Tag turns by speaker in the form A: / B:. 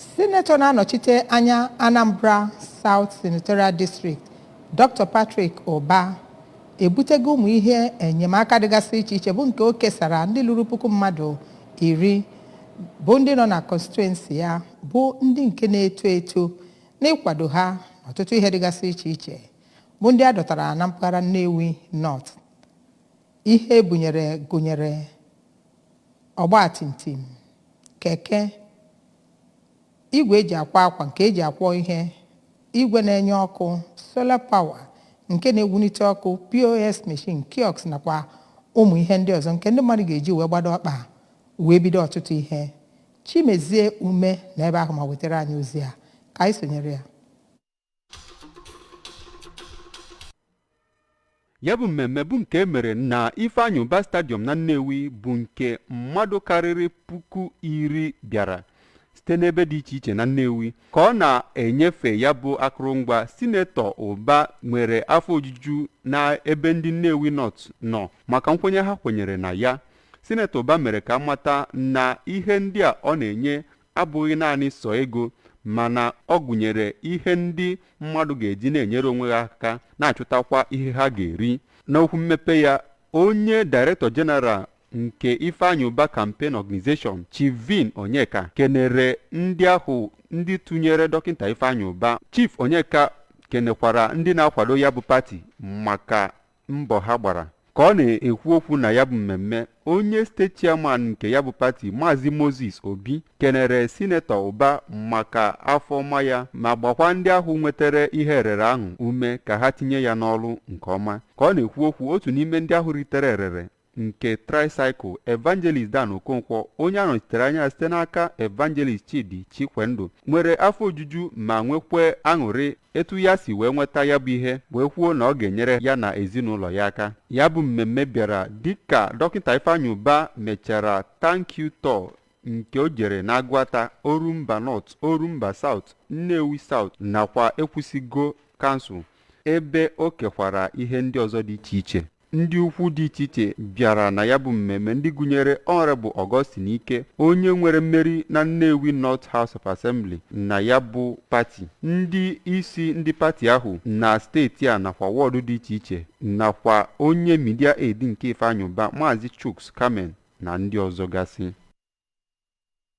A: Sinetọ na-anọchite anya Anambra South Senatorial District, Dr. Patrick Ụba, ebutego ụmụ ihe enyemaka dịgasị iche iche bụ nke o kesara ndị lụrụ 10,000 bụ ndị nọ na constituency ya, bụ ndị nke na-eto eto, n'ịkwado ha ọtụtụ ihe dịgasị iche iche bụ ndị a dọtara na mpaghara Nnewi North. Ihe ebunyere gụnyere ọgbatumtum, keke, igwe eji akwa akwa nke eji akwọ ihe, igwe na-enye ọkụ solar power nke na-ewulite ọkụ, POS machine, kiosk, nakwa ụmụ ihe ndị ọzọ nke ndị mmadụ ga-eji wee gbado ọkpa wee bido ọtụtụ ihe. Chimezie Ume na ebe ahụ ma wetara anyị ozi a ka anyị sonyere ya.
B: Ya bụ mmemme bụ nke e mere na Ifeanyi Ubah Stadium na Nnewi bụ nke mmadụ karịrị 10,000 bịara site n'ebe dị iche iche na Nnewi. Ka ọ na-enyefe ya bụ akụrụngwa, Sinetọ Ụba nwere afọ ojuju na ebe ndị Nnewi North nọ maka nkwenye ha kwenyere na ya. Sinetọ Ụba mere ka amata na ihe ndị a ọ na-enye abụghị naanị sọ ego, mana ọ gụnyere ihe ndị mmadụ ga-eji na-enyere onwe ha aka, na-achụtakwa ihe ha ga-eri. N'okwu mmepe ya, onye Director General nke Ifeanyi Ubah Campaign Organization, Chief Vin Onyeka, kenere ndị ahụ ndị tụnyere Dọkịta Ifeanyi Ubah. Chief Onyeka kenekwara ndị na-akwado ya bụ pati maka mbọ ha gbara. Ka ọ na-ekwu okwu na ya bụ mmemme, onye steeti chairman nke ya bụ pati, Maazị Moses Obi, kenere Sinetọ Ụba maka afọ ọma ya ma gbakwa ndị ahụ nwetara ihe erere ahụ ume ka ha tinye ya n'ọrụ nke ọma. Ka ọ na-ekwu okwu, otu n'ime ndị ahụ ritere erere nke tricycle, Evangelist Dan Okonkwo, onye a nọchitere anya site n'aka Evangelist Chidi Chikwendụ, nwere afọ ojuju ma nwekwe aṅụrị etu ya si wee nweta ya bụ ihe, wee kwuo na ọ ga-enyere ya na ezinụlọ ya aka. Ya bụ mmemme bịara dịka Dọkịta Ifeanyi Ubah mechara Thank You Tour nke o jere n'Agụata, Orumba North, Orumba South, Nnewi South nakwa Ekwusigo Council, ebe o kekwara ihe ndị ọzọ dị iche iche. Ndị ukwu dị iche iche bịara na ya bụ mmemme, ndị gụnyere Honorable Augustine Ike, onye nwere mmeri na Nnewi North House of Assembly na ya bụ pati, ndị isi ndị pati ahụ na steeti a nakwa wọdụ dị iche iche, nakwa onye media aide nke Ifeanyi Ubah, Maazị Chuks Kamen, na ndị ọzọ gasị.